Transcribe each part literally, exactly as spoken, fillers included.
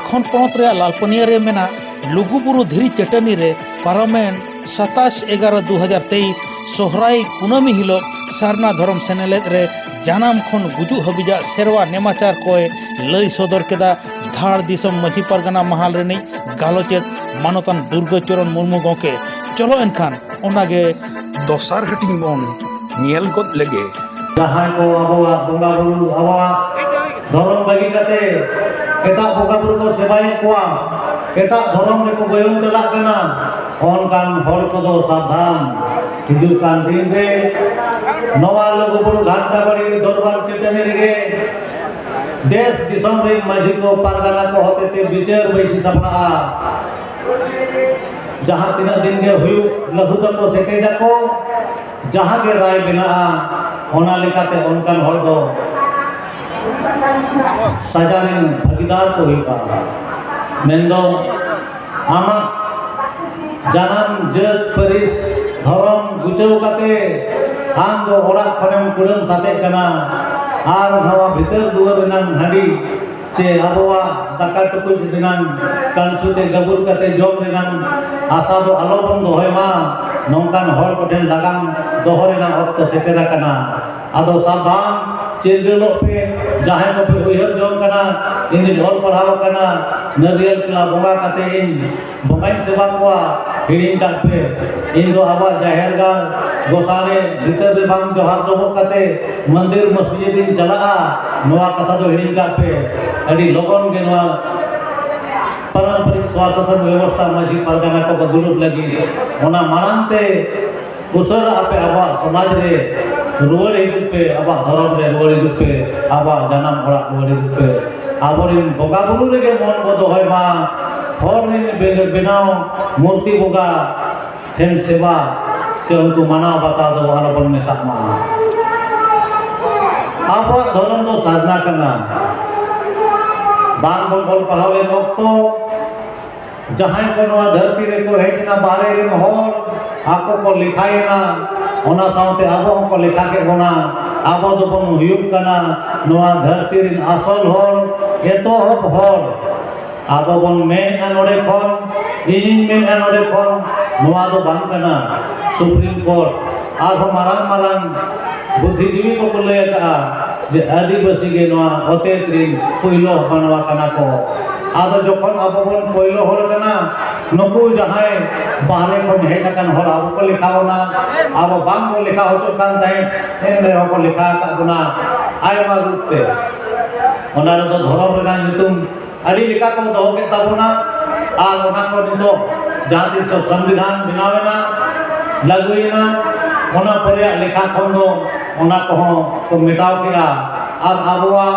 ᱡᱷᱟᱲᱠᱷᱚᱸᱰ ᱯᱚᱱᱚᱛ ᱨᱮᱭᱟᱜ ᱞᱟᱞᱯᱟᱹᱱᱤᱭᱟ ᱨᱮ ᱢᱮᱱᱟᱜ ᱞᱩᱜᱩᱵᱩᱨᱩ ᱫᱷᱤᱨᱤ ᱪᱟᱹᱴᱟᱹᱱᱤ ᱨᱮ ᱯᱟᱨᱚᱢᱮᱱ ᱥᱟᱛᱟᱥ ᱮᱜᱟᱨᱚ ᱫᱩ ᱦᱟᱡᱟᱨ ᱛᱮᱭᱤᱥ ᱥᱚᱦᱨᱟᱭ ᱠᱩᱱᱟᱹᱢᱤ ᱦᱤᱞᱳᱜ ᱥᱟᱨᱱᱟ ᱫᱷᱚᱨᱚᱢ ᱥᱮᱱᱮᱞᱮᱫ ᱨᱮ ᱡᱟᱱᱟᱢ ᱠᱷᱚᱱ ᱜᱩᱡᱩᱜ ᱦᱟᱹᱵᱤᱡᱟᱜ ᱥᱮᱨᱣᱟ ᱱᱮᱢᱟᱪᱟᱨ ᱠᱚᱭ ᱞᱟᱹᱭ ᱥᱚᱫᱚᱨ ᱠᱮᱫᱟ ᱫᱷᱟᱲ ᱫᱤᱥᱚᱢ ᱢᱟᱹᱡᱷᱤ ᱯᱟᱨᱜᱟᱱᱟ ᱢᱟᱦᱟᱞ ᱨᱤᱱᱤᱡ ᱜᱟᱞᱚᱪᱮᱫ ᱢᱟᱱᱚᱛᱟᱱ ᱫᱩᱨᱜᱟᱹ ᱪᱚᱨᱚᱱ ᱢᱩᱨᱢᱩ ᱜᱚᱢᱠᱮ᱾ ᱪᱚᱞᱚ ᱮᱱᱠᱷᱟᱱ ᱚᱱᱟᱜᱮ ᱫᱚᱥᱟᱨ ᱦᱟᱹᱴᱤᱧ ᱵᱚᱱ ᱧᱮᱞ ᱜᱚᱫ ᱞᱮᱜᱮ᱾ ᱡᱟᱦᱟᱸᱭ ᱠᱚ ᱟᱵᱚᱣᱟᱜ ᱵᱚᱸᱜᱟ ᱵᱩᱨᱩ, ᱟᱵᱚᱣᱟᱜ ᱫᱷᱚᱨᱚᱢ ᱵᱟᱹᱜᱤ ᱠᱟᱛᱮ ᱮᱴᱟᱜ ᱵᱚᱸᱜᱟ ᱵᱩᱨᱩ ᱠᱚ ᱥᱮᱵᱟᱭᱮᱫ ᱠᱚᱣᱟ, ᱮᱴᱟᱜ ᱫᱷᱚᱨᱚᱢ ᱨᱮᱠᱚ ᱜᱚᱭᱚᱱ ᱪᱟᱞᱟᱜ ᱠᱟᱱᱟ, ᱚᱱᱠᱟᱱ ᱦᱚᱲ ᱠᱚᱫᱚ ᱥᱟᱵᱫᱷᱟᱱ᱾ ᱦᱤᱡᱩᱜ ᱠᱟᱱ ᱫᱤᱱ ᱨᱮ ᱱᱚᱣᱟ ᱞᱩᱜᱩᱵᱩᱨᱩ ᱜᱷᱟᱱᱴᱟ ᱵᱟᱲᱤ ᱫᱚᱨᱵᱟᱨ ᱪᱟᱹᱴᱟᱹᱱᱤ ᱨᱮᱜᱮ ᱫᱮᱥ ᱫᱤᱥᱚᱢ ᱨᱮᱱ ᱢᱟᱹᱡᱷᱤ ᱠᱚ ᱯᱟᱨᱜᱟᱱᱟ ᱠᱚ ᱦᱚᱛᱮᱛᱮ ᱵᱤᱪᱟᱹᱨ ᱵᱟᱹᱭᱥᱤ ᱥᱟᱯᱲᱟᱜᱼᱟ᱾ ᱡᱟᱦᱟᱸ ᱛᱤᱱᱟᱹᱜ ᱫᱤᱱ ᱜᱮ ᱦᱩᱭᱩᱜ, ᱞᱟᱹᱦᱩᱫ ᱟᱠᱚ, ᱥᱮᱴᱮᱡ ᱟᱠᱚ, ᱡᱟᱦᱟᱸ ᱜᱮ ᱨᱟᱭ ᱵᱮᱱᱟᱜᱼᱟ, ᱚᱱᱟ ᱞᱮᱠᱟᱛᱮ ᱚᱱᱠᱟᱱ ᱦᱚᱲ ᱫᱚ ᱥᱟᱡᱟ ᱨᱮᱱ ᱵᱷᱟᱹᱜᱤᱫᱟᱨ ᱠᱚ ᱦᱩᱭᱩᱜᱼᱟ᱾ ᱢᱮᱱᱫᱚ ᱟᱢᱟᱜ ᱡᱟᱱᱟᱢ, ᱡᱟᱹᱛ, ᱯᱟᱹᱨᱤᱥ, ᱫᱷᱚᱨᱚᱢ ᱜᱩᱪᱟᱹᱣ ᱠᱟᱛᱮ ᱟᱢ ᱫᱚ ᱚᱲᱟᱜ ᱠᱷᱚᱱᱮᱢ ᱠᱩᱲᱟᱹᱢ ᱥᱟᱛᱮᱜ ᱠᱟᱱᱟ ᱟᱨ ᱱᱚᱣᱟ ᱵᱷᱤᱛᱟᱹᱨ ᱫᱩᱣᱟᱹᱨ ᱨᱮᱱᱟᱝ ᱦᱟᱺᱰᱤ ᱪᱮ ᱟᱵᱚᱣᱟᱜ ᱫᱟᱠᱟ ᱴᱩᱠᱩᱡ ᱨᱮᱱᱟᱝ ᱠᱟᱹᱲᱪᱩ ᱛᱮ ᱜᱟᱹᱵᱩᱨ ᱠᱟᱛᱮ ᱡᱚᱢ ᱨᱮᱱᱟᱝ ᱟᱥᱟ ᱫᱚ ᱟᱞᱚ ᱵᱚᱱ ᱫᱚᱦᱚᱭ ᱢᱟ᱾ ᱱᱚᱝᱠᱟᱱ ᱦᱚᱲ ᱠᱚᱴᱷᱮᱱ ᱞᱟᱜᱟᱢ ᱫᱚᱦᱚ ᱨᱮᱱᱟᱜ ᱚᱠᱛᱚ ᱥᱮᱴᱮᱨ ᱟᱠᱟᱱᱟ᱾ ᱟᱫᱚ ᱥᱟᱵᱫᱷᱟᱱ, ᱪᱤᱨᱜᱟᱹᱞᱚᱜ ᱯᱮ᱾ ᱡᱟᱦᱟᱸᱭ ᱠᱚᱯᱮ ᱩᱭᱦᱟᱹᱨ ᱡᱚᱝ ᱠᱟᱱᱟ, ᱤᱧ ᱫᱚᱧ ᱚᱞ ᱯᱟᱲᱦᱟᱣ ᱟᱠᱟᱱᱟ, ᱱᱟᱹᱨᱤᱭᱟᱞ ᱠᱮᱞᱟ ᱵᱚᱸᱜᱟ ᱠᱟᱛᱮ ᱤᱧ ᱵᱚᱸᱜᱟᱧ ᱥᱮᱵᱟ ᱠᱚᱣᱟ, ᱦᱤᱲᱤᱧ ᱠᱟᱜ ᱯᱮ᱾ ᱤᱧ ᱫᱚ ᱟᱵᱚᱣᱟᱜ ᱡᱟᱦᱮᱨ ᱜᱟᱲ ᱜᱚᱥᱟᱬᱮ ᱵᱷᱤᱛᱟᱹᱨ ᱨᱮ ᱵᱟᱝ ᱡᱚᱦᱟᱨ ᱰᱚᱵᱚᱜ ᱠᱟᱛᱮ ᱢᱚᱱᱫᱤᱨ ᱢᱚᱥᱡᱤᱫ ᱤᱧ ᱪᱟᱞᱟᱜᱼᱟ, ᱱᱚᱣᱟ ᱠᱟᱛᱷᱟ ᱫᱚ ᱦᱤᱲᱤᱧ ᱠᱟᱜ ᱯᱮ᱾ ᱟᱹᱰᱤ ᱞᱚᱜᱚᱱ ᱜᱮ ᱱᱚᱣᱟ ᱯᱟᱨᱟᱢᱯᱚᱨᱤᱠ ᱥᱚᱥᱟᱥᱚᱱ ᱵᱮᱵᱚᱥᱛᱷᱟ ᱢᱟᱹᱡᱷᱤ ᱯᱟᱨᱜᱟᱱᱟ ᱠᱚ ᱫᱩᱲᱩᱵ ᱞᱟᱹᱜᱤᱫ, ᱚᱱᱟ ᱢᱟᱲᱟᱝ ᱛᱮ ᱩᱥᱟᱹᱨᱟ ᱟᱯᱮ ᱟᱵᱚᱣᱟᱜ ᱥᱚᱢᱟᱡᱽ ᱨᱮ ᱨᱩᱣᱟᱹᱲ ᱦᱤᱡᱩᱜ ᱯᱮ, ᱟᱵᱚᱣᱟᱜ ᱫᱷᱚᱨᱚᱢ ᱨᱮ ᱨᱩᱣᱟᱹᱲ ᱦᱤᱡᱩᱜ ᱯᱮ, ᱟᱵᱚᱣᱟᱜ ᱡᱟᱱᱟᱢ ᱚᱲᱟᱜ ᱨᱩᱣᱟᱹᱲ ᱦᱤᱡᱩᱜ ᱯᱮ᱾ ᱟᱵᱚᱨᱮᱱ ᱵᱚᱸᱜᱟ ᱵᱩᱨᱩ ᱨᱮᱜᱮ ᱢᱚᱱ ᱵᱚ ᱫᱚᱦᱚᱭ ᱢᱟ᱾ ᱦᱚᱲ ᱨᱮᱱ ᱵᱮ-, ᱵᱮᱱᱟᱣ ᱢᱩᱨᱛᱤ ᱵᱚᱸᱜᱟ ᱴᱷᱮᱱ ᱥᱮᱵᱟ ᱥᱮ ᱩᱱᱠᱩ ᱢᱟᱱᱟᱣ ᱵᱟᱛᱟᱣ ᱫᱚ ᱟᱞᱚ ᱵᱚᱱ ᱢᱮᱥᱟᱜ ᱢᱟ᱾ ᱟᱵᱚᱣᱟᱜ ᱫᱷᱚᱨᱚᱢ ᱫᱚ ᱥᱟᱨᱱᱟ ᱠᱟᱱᱟ᱾ ᱵᱟᱝ ᱵᱚᱱ ᱚᱞ ᱯᱟᱲᱦᱟᱣ ᱞᱮᱱ ᱚᱠᱛᱚ ᱡᱟᱦᱟᱸᱭ ᱠᱚ ᱱᱚᱣᱟ ᱫᱷᱟᱹᱨᱛᱤ ᱨᱮᱠᱚ ᱦᱮᱡ ᱮᱱᱟ, ᱵᱟᱦᱨᱮ ᱨᱮᱱ ᱦᱚᱲ, ᱟᱠᱚ ᱠᱚ ᱞᱮᱠᱷᱟᱭᱮᱱᱟ, ᱚᱱᱟ ᱥᱟᱶᱛᱮ ᱟᱵᱚ ᱦᱚᱸᱠᱚ ᱞᱮᱠᱷᱟ ᱠᱮᱫ ᱵᱚᱱᱟ᱾ ᱟᱵᱚ ᱫᱚᱵᱚᱱ ᱦᱩᱭᱩᱜ ᱠᱟᱱᱟ ᱱᱚᱣᱟ ᱫᱷᱟᱹᱨᱛᱤ ᱨᱮᱱ ᱟᱥᱚᱞ ᱦᱚᱲ, ᱮᱛᱚᱦᱚᱵ ᱦᱚᱲ᱾ ᱟᱵᱚ ᱵᱚᱱ ᱢᱮᱱᱮᱫᱼᱟ ᱱᱚᱰᱮ ᱠᱷᱚᱱ, ᱤᱧᱤᱧ ᱢᱮᱱᱮᱫᱼᱟ ᱱᱚᱰᱮ ᱠᱷᱚᱱ, ᱱᱚᱣᱟ ᱫᱚ ᱵᱟᱝ ᱠᱟᱱᱟ᱾ ᱥᱩᱯᱨᱤᱢ ᱠᱳᱨᱴ ᱟᱨᱦᱚᱸ ᱢᱟᱨᱟᱝ ᱢᱟᱨᱟᱝ ᱵᱩᱫᱽᱫᱷᱤᱡᱤᱵᱤ ᱠᱚᱠᱚ ᱞᱟᱹᱭ ᱟᱠᱟᱫᱼᱟ ᱡᱮ ᱟᱹᱫᱤᱵᱟᱹᱥᱤ ᱜᱮ ᱱᱚᱣᱟ ᱚᱛᱮᱛ ᱨᱤᱱ ᱯᱩᱭᱞᱩ ᱢᱟᱱᱣᱟ ᱠᱟᱱᱟ ᱠᱚ᱾ ᱟᱫᱚ ᱡᱚᱠᱷᱚᱱ ᱟᱵᱚ ᱵᱚᱱ ᱯᱩᱭᱞᱩ ᱦᱚᱲ ᱠᱟᱱᱟ, ᱱᱩᱠᱩ ᱡᱟᱦᱟᱸᱭ ᱵᱟᱦᱨᱮ ᱠᱷᱚᱱ ᱦᱮᱡ ᱟᱠᱟᱱ ᱦᱚᱲ ᱟᱵᱚ ᱠᱚ ᱞᱮᱠᱷᱟ ᱵᱚᱱᱟ, ᱟᱵᱚ ᱵᱟᱝ ᱵᱚᱱ ᱞᱮᱠᱷᱟ ᱦᱚᱪᱚᱜ ᱠᱟᱱ ᱛᱟᱦᱮᱸᱫ, ᱮᱱ ᱨᱮᱦᱚᱸ ᱠᱚ ᱞᱮᱠᱷᱟ ᱟᱠᱟᱫ ᱵᱚᱱᱟ ᱟᱭᱢᱟ ᱨᱩᱯ ᱛᱮ᱾ ᱚᱱᱟ ᱨᱮᱫᱚ ᱫᱷᱚᱨᱚᱢ ᱨᱮᱱᱟᱜ ᱧᱩᱛᱩᱢ ᱟᱹᱰᱤ ᱞᱮᱠᱟ ᱠᱚ ᱫᱚᱦᱚ ᱠᱮᱫ ᱛᱟᱵᱚᱱᱟ, ᱟᱨ ᱚᱱᱟ ᱠᱚ ᱱᱤᱛᱚᱜ ᱡᱟᱦᱟᱸ ᱛᱤᱥ ᱠᱚ ᱥᱚᱝᱵᱤᱫᱷᱟᱱ ᱵᱮᱱᱟᱣ ᱮᱱᱟ, ᱞᱟᱹᱜᱩᱭᱮᱱᱟ, ᱚᱱᱟ ᱯᱚᱨᱮᱭᱟᱜ ᱞᱮᱠᱷᱟ ᱠᱷᱚᱱ ᱫᱚ ᱚᱱᱟ ᱠᱚᱦᱚᱸ ᱠᱚ ᱢᱮᱴᱟᱣ ᱠᱮᱫᱟ᱾ ᱟᱨ ᱟᱵᱚᱣᱟᱜ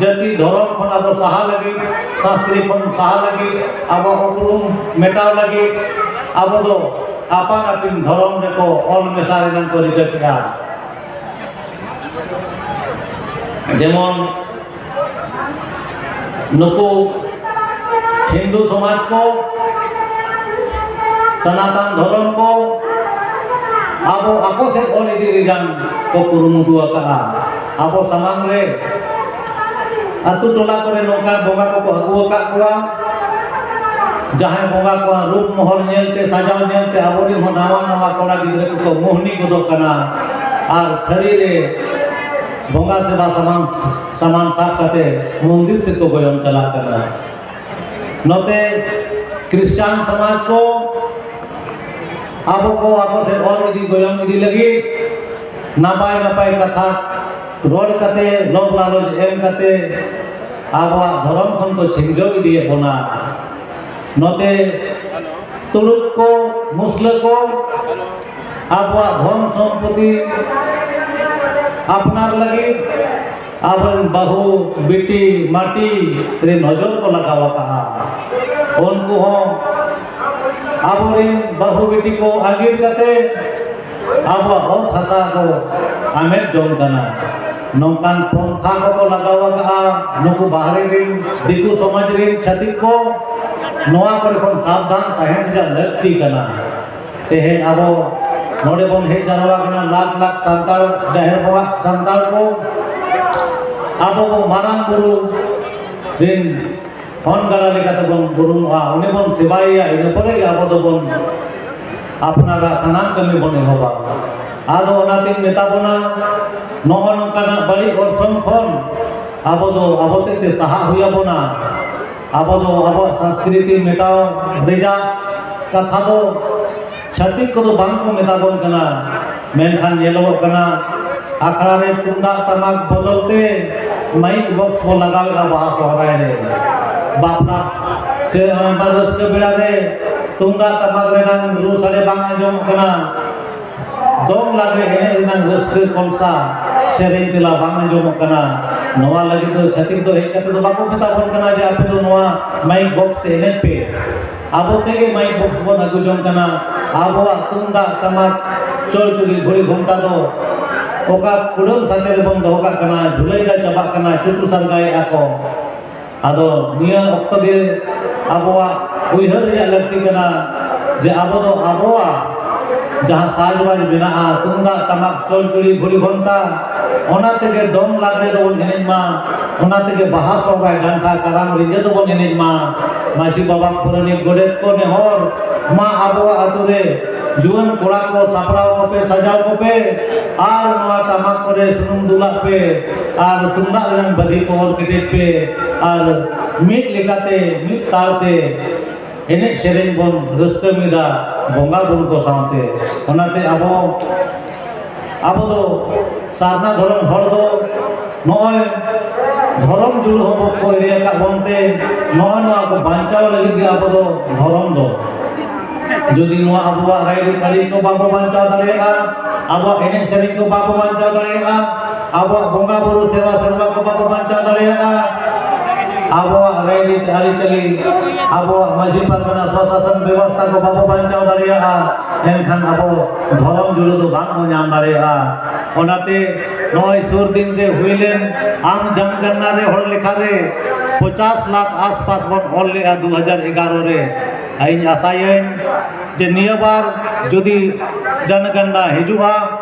ᱡᱟᱹᱛᱤ ᱫᱷᱚᱨᱚᱢ ᱠᱷᱚᱱ ᱟᱵᱚ ᱥᱟᱦᱟ ᱞᱟᱹᱜᱤᱫ, ᱥᱟᱥᱛᱨᱤ ᱠᱷᱚᱱ ᱥᱟᱦᱟ ᱞᱟᱹᱜᱤᱫ, ᱟᱵᱚᱣᱟᱜ ᱩᱯᱨᱩᱢ ᱢᱮᱴᱟᱣ ᱞᱟᱹᱜᱤᱫ ᱟᱵᱚ ᱫᱚ ᱟᱯᱟᱱ ᱟᱹᱯᱤᱱ ᱫᱷᱚᱨᱚᱢ ᱨᱮᱠᱚ ᱚᱞ ᱢᱮᱥᱟ ᱨᱮᱱᱟᱜ ᱠᱚ ᱨᱤᱠᱟᱹ ᱠᱮᱫᱟ᱾ ᱡᱮᱢᱚᱱ ᱱᱩᱠᱩ ᱦᱤᱱᱫᱩ ᱥᱚᱢᱟᱡᱽ ᱠᱚ, ᱥᱟᱱᱟᱛᱟᱱ ᱫᱷᱚᱨᱚᱢ ᱠᱚ, ᱟᱵᱚ ᱟᱠᱚ ᱥᱮᱫ ᱚᱨ ᱤᱫᱤ ᱨᱮᱭᱟᱜ ᱠᱚ ᱠᱩᱨᱩᱢᱩᱴᱩ ᱟᱠᱟᱫᱼᱟ᱾ ᱟᱵᱚ ᱥᱟᱢᱟᱝ ᱨᱮ ᱟᱹᱛᱩ ᱴᱚᱞᱟ ᱠᱚᱨᱮ ᱱᱚᱝᱠᱟᱱ ᱵᱚᱸᱜᱟ ᱠᱚᱠᱚ ᱟᱹᱜᱩ ᱟᱠᱟᱫ ᱠᱚᱣᱟ, ᱡᱟᱦᱟᱸᱭ ᱵᱚᱸᱜᱟ ᱠᱚᱣᱟᱜ ᱨᱩᱯ ᱢᱚᱦᱚᱨ ᱧᱮᱞᱛᱮ, ᱥᱟᱡᱟᱣ ᱧᱮᱞᱛᱮ ᱟᱵᱚᱨᱮᱱ ᱦᱚᱸ ᱱᱟᱣᱟ ᱱᱟᱣᱟ ᱠᱚᱲᱟ ᱜᱤᱫᱽᱨᱟᱹ ᱠᱚᱠᱚ ᱢᱳᱦᱱᱤ ᱜᱚᱫᱚᱜ ᱠᱟᱱᱟ᱾ ᱟᱨ ᱛᱷᱟᱹᱨᱤ ᱨᱮ ᱵᱚᱸᱜᱟ ᱥᱮᱵᱟ ᱥᱟᱢᱟᱱ, ᱥᱟᱢᱟᱱ ᱥᱟᱵ ᱠᱟᱛᱮ ᱢᱚᱱᱫᱤᱨ ᱥᱮᱫ ᱠᱚ ᱜᱚᱭᱚᱱ ᱪᱟᱞᱟᱜ ᱠᱟᱱᱟ᱾ ᱱᱚᱛᱮ ᱠᱷᱨᱤᱥᱴᱟᱱ ᱥᱚᱢᱟᱡᱽ ᱠᱚ ᱟᱵᱚ ᱠᱚ ᱟᱠᱚ ᱥᱮᱫ ᱚᱨ ᱤᱫᱤ, ᱜᱚᱭᱚᱱ ᱤᱫᱤ ᱞᱟᱹᱜᱤᱫ ᱱᱟᱯᱟᱭ ᱱᱟᱯᱟᱭ ᱠᱟᱛᱷᱟ ᱨᱚᱲ ᱠᱟᱛᱮ, ᱞᱚᱵ ᱞᱟᱞᱚᱪ ᱮᱢ ᱠᱟᱛᱮ ᱟᱵᱚᱣᱟᱜ ᱫᱷᱚᱨᱚᱢ ᱠᱷᱚᱱ ᱠᱚ ᱪᱷᱤᱱᱜᱟᱹᱣ ᱤᱫᱤᱭᱮᱫ ᱵᱚᱱᱟ᱾ ᱱᱚᱛᱮ ᱛᱩᱲᱩᱠ ᱠᱚ, ᱢᱩᱥᱞᱟᱹ ᱠᱚ ᱟᱵᱚᱣᱟᱜ ᱫᱷᱚᱱ ᱥᱚᱢᱯᱚᱛᱤ ᱟᱯᱱᱟᱨ ᱞᱟᱹᱜᱤᱫ ᱟᱵᱚᱨᱮᱱ ᱵᱟᱹᱦᱩ, ᱵᱤᱴᱤ, ᱢᱟᱹᱴᱤ ᱨᱮ ᱱᱚᱡᱚᱨ ᱠᱚ ᱞᱟᱜᱟᱣ ᱟᱠᱟᱫᱼᱟ᱾ ᱩᱱᱠᱩ ᱦᱚᱸ ᱟᱵᱚᱨᱮᱱ ᱵᱟᱹᱦᱩ ᱵᱤᱴᱤ ᱠᱚ ᱟᱸᱜᱤᱨ ᱠᱟᱛᱮ ᱟᱵᱚᱣᱟᱜ ᱚᱛ ᱦᱟᱥᱟ ᱠᱚ ᱟᱢᱮᱫ ᱡᱚᱝ ᱠᱟᱱᱟ᱾ ᱱᱚᱝᱠᱟᱱ ᱯᱚᱱᱛᱷᱟ ᱠᱚᱠᱚ ᱞᱟᱜᱟᱣ ᱟᱠᱟᱫᱼᱟ ᱱᱩᱠᱩ ᱵᱟᱦᱨᱮ ᱨᱮᱱ ᱫᱤᱠᱩ ᱥᱚᱢᱟᱡᱽ ᱨᱮᱱ ᱪᱷᱟᱹᱛᱤᱠ ᱠᱚ᱾ ᱱᱚᱣᱟ ᱠᱚᱨᱮ ᱠᱷᱚᱱ ᱥᱟᱵᱫᱷᱟᱱ ᱛᱟᱦᱮᱸ ᱨᱮᱭᱟᱜ ᱞᱟᱹᱠᱛᱤ ᱠᱟᱱᱟ᱾ ᱛᱮᱦᱮᱧ ᱟᱵᱚ ᱱᱚᱰᱮ ᱵᱚᱱ ᱦᱮᱡ ᱡᱟᱨᱣᱟ ᱠᱟᱱᱟ, ᱞᱟᱠᱷ ᱞᱟᱠᱷ ᱥᱟᱱᱛᱟᱲ, ᱡᱟᱦᱮᱨ ᱵᱚᱸᱜᱟ ᱥᱟᱱᱛᱟᱲ ᱠᱚ, ᱟᱵᱚ ᱵᱚ ᱢᱟᱨᱟᱝ ᱵᱩᱨᱩ ᱨᱮᱱ ᱦᱚᱱ ᱜᱟᱰᱟ ᱞᱮᱠᱟ ᱛᱮᱵᱚᱱ ᱩᱨᱩᱢᱚᱜᱼᱟ, ᱩᱱᱤ ᱵᱚᱱ ᱥᱮᱵᱟᱭᱮᱭᱟ, ᱤᱱᱟᱹ ᱯᱚᱨᱮ ᱜᱮ ᱟᱵᱚ ᱫᱚᱵᱚᱱ ᱟᱯᱱᱟᱨᱟᱜ ᱥᱟᱱᱟᱢ ᱠᱟᱹᱢᱤ ᱵᱚᱱ ᱮᱦᱚᱵᱟ᱾ ᱟᱫᱚ ᱚᱱᱟᱛᱤᱧ ᱢᱮᱛᱟ ᱵᱚᱱᱟ, ᱱᱚᱜᱼᱚ ᱱᱚᱝᱠᱟᱱᱟᱜ ᱵᱟᱹᱲᱤᱡ ᱚᱨᱥᱚᱝ ᱠᱷᱚᱱ ᱟᱵᱚ ᱫᱚ ᱟᱵᱚ ᱛᱮᱜᱮ ᱥᱟᱦᱟᱜ ᱦᱩᱭ ᱟᱵᱚᱱᱟ᱾ ᱟᱵᱚ ᱫᱚ ᱟᱵᱚᱣᱟᱜ ᱥᱚᱝᱥᱠᱨᱤᱛᱤ ᱢᱮᱴᱟᱣ ᱨᱮᱭᱟᱜ ᱠᱟᱛᱷᱟ ᱫᱚ ᱪᱷᱟᱹᱛᱤᱠ ᱠᱚᱫᱚ ᱵᱟᱝ ᱠᱚ ᱢᱮᱛᱟ ᱵᱚᱱ ᱠᱟᱱᱟ, ᱢᱮᱱᱠᱷᱟᱱ ᱧᱮᱞᱚᱜᱚᱜ ᱠᱟᱱᱟ ᱟᱠᱷᱲᱟ ᱨᱮ ᱛᱩᱢᱫᱟᱜ ᱴᱟᱢᱟᱠ ᱵᱚᱫᱚᱞ ᱛᱮ ᱢᱟᱭᱤᱠ ᱵᱚᱠᱥ ᱵᱚᱱ ᱞᱟᱜᱟᱣᱮᱫᱼᱟ ᱵᱟᱦᱟ ᱥᱚᱦᱨᱟᱭ ᱨᱮ᱾ ᱵᱟᱯᱞᱟ ᱥᱮ ᱚᱱᱟ ᱨᱟᱹᱥᱠᱟᱹ ᱵᱮᱲᱟ ᱨᱮ ᱛᱩᱢᱫᱟᱜ ᱴᱟᱢᱟᱠ ᱨᱮᱱᱟᱝ ᱨᱩ ᱥᱟᱰᱮ ᱵᱟᱝ ᱟᱸᱡᱚᱢᱚᱜ ᱠᱟᱱᱟ, ᱫᱚᱝ ᱞᱟᱜᱽᱲᱮ ᱮᱱᱮᱡ ᱨᱮᱱᱟᱝ ᱨᱟᱹᱥᱠᱟᱹ ᱠᱚᱞᱥᱟ ᱥᱮᱨᱮᱧ ᱛᱮᱞᱟ ᱵᱟᱝ ᱟᱸᱡᱚᱢᱚᱜ ᱠᱟᱱᱟ᱾ ᱱᱚᱣᱟ ᱞᱟᱹᱜᱤᱫ ᱫᱚ ᱪᱷᱟᱹᱛᱤᱠ ᱫᱚ ᱦᱮᱡ ᱠᱟᱛᱮ ᱫᱚ ᱵᱟᱠᱚ ᱢᱮᱛᱟ ᱵᱚᱱ ᱠᱟᱱᱟ ᱡᱮ ᱟᱯᱮ ᱫᱚ ᱱᱚᱣᱟ ᱢᱟᱭᱤᱠ ᱵᱚᱠᱥ ᱛᱮ ᱮᱱᱮᱡ ᱯᱮ᱾ ᱟᱵᱚ ᱛᱮᱜᱮ ᱢᱟᱭᱤᱠ ᱵᱚᱠᱥ ᱵᱚᱱ ᱟᱹᱜᱩ ᱡᱚᱝ ᱠᱟᱱᱟ᱾ ᱟᱵᱚᱣᱟᱜ ᱛᱩᱢᱫᱟᱜ ᱴᱟᱢᱟᱠ, ᱪᱚᱲᱪᱩᱲᱤ, ᱜᱷᱩᱲᱤ ᱜᱷᱚᱱᱴᱟ ᱫᱚ ᱚᱠᱟ ᱠᱩᱰᱟᱹᱢ ᱥᱟᱛᱮ ᱨᱮᱵᱚᱱ ᱫᱚᱦᱚ ᱠᱟᱜ ᱠᱟᱱᱟ, ᱡᱷᱩᱞᱟᱹᱭ ᱫᱟ ᱪᱟᱵᱟᱜ ᱠᱟᱱᱟ, ᱪᱩᱴᱩ ᱥᱟᱨᱜᱟᱭᱮᱜᱼᱟ ᱠᱚ᱾ ᱟᱫᱚ ᱱᱤᱭᱟᱹ ᱚᱠᱛᱚ ᱜᱮ ᱟᱵᱚᱣᱟᱜ ᱩᱭᱦᱟᱹᱨ ᱨᱮᱭᱟᱜ ᱞᱟᱹᱠᱛᱤ ᱠᱟᱱᱟ ᱡᱮ ᱟᱵᱚ ᱫᱚ ᱟᱵᱚᱣᱟᱜ ᱡᱟᱦᱟᱸ ᱥᱟᱡᱽᱵᱟᱡᱽ ᱢᱮᱱᱟᱜᱼᱟ, ᱛᱩᱢᱫᱟᱜ, ᱴᱟᱢᱟᱠ, ᱪᱚᱲᱪᱩᱲᱤ, ᱜᱷᱩᱲᱤ, ᱜᱷᱚᱱᱴᱟ, ᱚᱱᱟ ᱛᱮᱜᱮ ᱫᱚᱝ ᱞᱟᱜᱽᱲᱮ ᱫᱚᱵᱚᱱ ᱮᱱᱮᱡ ᱢᱟ, ᱚᱱᱟ ᱛᱮᱜᱮ ᱵᱟᱦᱟ, ᱥᱚᱦᱨᱟᱭ, ᱰᱟᱱᱴᱟ, ᱠᱟᱨᱟᱢ, ᱨᱤᱸᱡᱟᱹ ᱫᱚᱵᱚᱱ ᱮᱱᱮᱡ ᱢᱟ᱾ ᱢᱟᱹᱡᱷᱤ ᱵᱟᱵᱟ, ᱯᱟᱨᱟᱱᱤᱠ, ᱜᱚᱰᱮᱛ ᱠᱚ ᱱᱮᱦᱚᱨ ᱢᱟ ᱟᱵᱚᱣᱟᱜ ᱟᱹᱛᱩ ᱨᱮ ᱡᱩᱣᱟᱹᱱ ᱠᱚᱲᱟ ᱠᱚ ᱥᱟᱯᱲᱟᱣ ᱠᱚᱯᱮ, ᱥᱟᱡᱟᱣ ᱠᱚᱯᱮ, ᱟᱨ ᱱᱚᱣᱟ ᱴᱟᱢᱟᱠ ᱠᱚᱨᱮ ᱥᱩᱱᱩᱢ ᱫᱩᱞᱟᱜ ᱯᱮ, ᱟᱨ ᱛᱩᱢᱫᱟᱜ ᱨᱮᱱᱟᱝ ᱵᱟᱹᱫᱷᱤ ᱠᱚ ᱚᱨ ᱠᱮᱴᱮᱡ ᱯᱮ, ᱟᱨ ᱢᱤᱫ ᱞᱮᱠᱟᱛᱮ, ᱢᱤᱫ ᱛᱟᱲ ᱛᱮ ᱮᱱᱮᱡ ᱥᱮᱨᱮᱧ ᱵᱚᱱ ᱨᱟᱹᱥᱠᱟᱹ ᱢᱤᱫᱟ ᱵᱚᱸᱜᱟ ᱵᱩᱨᱩ ᱠᱚ ᱥᱟᱶᱛᱮ᱾ ᱚᱱᱟᱛᱮ ᱟᱵᱚ, ᱟᱵᱚ ᱫᱚ ᱥᱟᱨᱱᱟ ᱫᱷᱚᱨᱚᱢ ᱦᱚᱲ ᱫᱚ ᱱᱚᱜᱼᱚᱭ ᱫᱷᱚᱨᱚᱢ ᱡᱩᱲᱩ ᱦᱚᱸ ᱠᱚ ᱮᱲᱮ ᱟᱠᱟᱫ ᱵᱚᱱ ᱛᱮ, ᱱᱚᱜᱼᱚᱭ ᱱᱚᱣᱟ ᱠᱚ ᱵᱟᱧᱪᱟᱣ ᱞᱟᱹᱜᱤᱫ ᱜᱮ ᱟᱵᱚ ᱫᱚ ᱫᱷᱚᱨᱚᱢ ᱫᱚ᱾ ᱡᱩᱫᱤ ᱱᱚᱣᱟ ᱟᱵᱚᱣᱟᱜ ᱨᱟᱭᱨᱤᱛ ᱟᱹᱨᱤ ᱠᱚ ᱵᱟᱵᱚ ᱵᱟᱧᱪᱟᱣ ᱫᱟᱲᱮᱭᱟᱜᱼᱟ, ᱟᱵᱚᱣᱟᱜ ᱮᱱᱮᱡ ᱥᱮᱨᱮᱧ ᱠᱚ ᱵᱟᱵᱚ ᱵᱟᱧᱪᱟᱣ ᱫᱟᱲᱮᱭᱟᱜᱼᱟ, ᱟᱵᱚᱣᱟᱜ ᱵᱚᱸᱜᱟ ᱵᱩᱨᱩ ᱥᱮᱵᱟ ᱥᱮᱨᱣᱟ ᱠᱚ ᱵᱟᱵᱚ ᱵᱟᱧᱪᱟᱣ ᱫᱟᱲᱮᱭᱟᱜᱼᱟ, ᱟᱵᱚᱣᱟᱜ ᱨᱟᱭᱨᱤᱛ ᱟᱹᱨᱤᱪᱟᱹᱞᱤ, ᱟᱵᱚᱣᱟᱜ ᱢᱟᱹᱡᱷᱤ ᱯᱟᱨᱜᱟᱱᱟ ᱥᱚᱥᱟᱥᱚᱱ ᱵᱮᱵᱚᱥᱛᱷᱟ ᱠᱚ ᱵᱟᱵᱚ ᱵᱟᱧᱪᱟᱣ ᱫᱟᱲᱮᱭᱟᱜᱼᱟ, ᱮᱱᱠᱷᱟᱱ ᱟᱵᱚ ᱫᱷᱚᱨᱚᱢ ᱡᱩᱲᱩ ᱫᱚ ᱵᱟᱝ ᱵᱚ ᱧᱟᱢ ᱫᱟᱲᱮᱭᱟᱜᱼᱟ᱾ ᱚᱱᱟᱛᱮ ᱱᱚᱜᱼᱚᱭ ᱥᱩᱨ ᱫᱤᱱ ᱨᱮ ᱦᱩᱭ ᱞᱮᱱ ᱟᱢ ᱡᱚᱱᱜᱚᱱᱱᱟ ᱨᱮ ᱦᱚᱲ ᱞᱮᱠᱷᱟ ᱨᱮ ᱯᱚᱪᱟᱥ ᱞᱟᱠᱷ ᱟᱥᱯᱟᱥ ᱵᱚᱱ ᱚᱞ ᱞᱮᱜᱼᱟ ᱫᱩ ᱦᱟᱡᱟᱨ ᱮᱜᱟᱨᱚ ᱨᱮ᱾ ᱤᱧ ᱟᱥᱟᱭᱟᱹᱧ ᱡᱮ ᱱᱤᱭᱟᱹ ᱵᱟᱨ ᱡᱩᱫᱤ ᱡᱚᱱᱜᱚᱱᱱᱟ ᱦᱤᱡᱩᱜᱼᱟ,